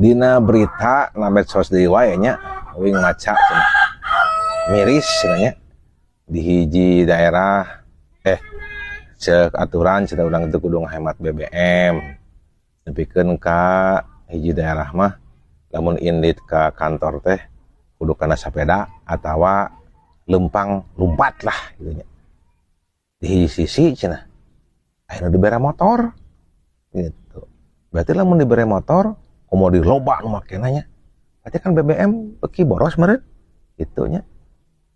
Dina berita na medsos deui wae nya, uing maca cenah. Miris cenah nya. Di hiji daerah cek aturan cenah urang teu kudu ngahemat BBM. Nepikeun ka hiji daerah mah lamun indit ka kantor teh kudu kana sapeda atawa lempang lumpat lah gitu nya. Di hiji sisi cenah aya nu dibere motor gitu. Berarti lamun dibere motor komo di loba nu makena nya. Berarti kan BBM beuki boros meureun gitu nya.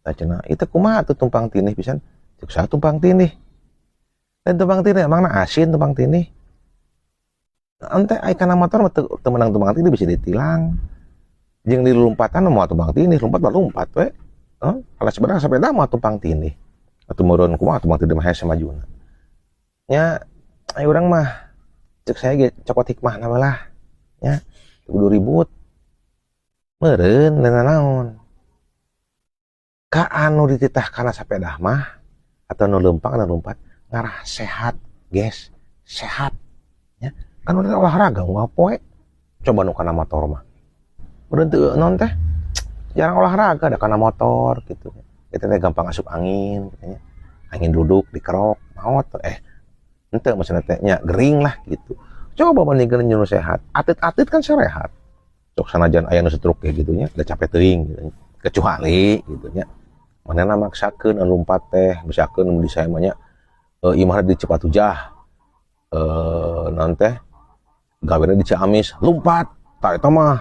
Tah cenah itu kumaha tuh tumpang tindih pisan. Cek saha tumpang tindih? Dan tumpang tindih emangna asin tumpang tindih? Ente ai kana motor mah teu meunang tumpang tindih bisa ditilang. Jeung di lumpatan mah tumpang tindih, lumpat mah lumpat we. Heuh, kalau sebenarnya sepeda mah tumpang tindih. Atuh meureun kumaha tumpang tindih mah hese majuna. Nya ai urang mah cek saya ge cokot hikmahna we lah nya, kudu ribut. Meureun da nanaon. Ka anu dititah kana sepeda mah atau nu leumpang anu lumpat ngarah sehat, guys, sehat nya. Kan urang olahraga unggal poe. Coba nu kana motor mah. Meureun teu naon teh jarang olahraga da kana motor gitu. Eta teh gampang asup angin gitu nya. Angin duduk dikerok maot henteu maksudna teh nya gering lah gitu. Coba bandingkeun jeung nu sehat, atlet-atlet kan sarehat. Sok sanajan aya nu stroke kayak gitu nya, da capek teuing gitu. Kecuali gitu nya. Manehna maksakeun anu lumpat teh, misalkeun di saya mah nya imahna di Cipatujah. Naon teh gawena di Ciamis, lumpat. Tah eta mah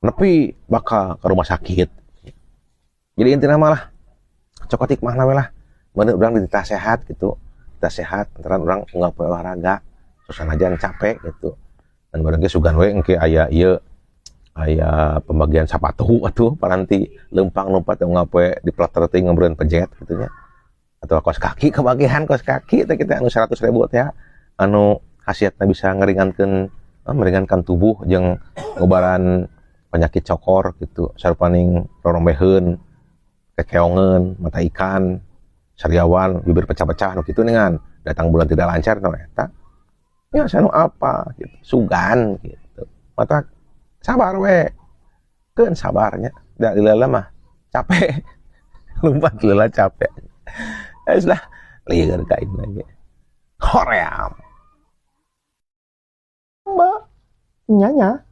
nepi bakal ke rumah sakit. Jadi intinya malah cokot hikmahna we lah. Bener urang dititah sehat gitu. Kita sehat, antara urang unggal poe olahraga, sok sanajan capek gitu. Dan bareng ge sugan we engke aya ieu aya pembagian sepatu atuh paranti lempang lompat unggal poe di plater teuing ngambereun pejet gitu nya. Atau kaos kaki kebagian kaos kaki teh kita anu 100.000 teh anu khasiatna bisa ngeringankeun, meringankan tubuh jeung ngobaran penyakit cokor gitu, sarupaning rorombeheun, kekeongeun, mata ikan, sariawan, bibir pecah-pecah nu kitu ningan, datang bulan tidak lancar nu eta. Ya sanu apa gitu, sugan gitu. Mata sabar we. Keun sabarnya, da dileula mah capek. Lumpat leula capek. Geus lah, lieur ka aing lagi. Hoream. Mbak, nyanya.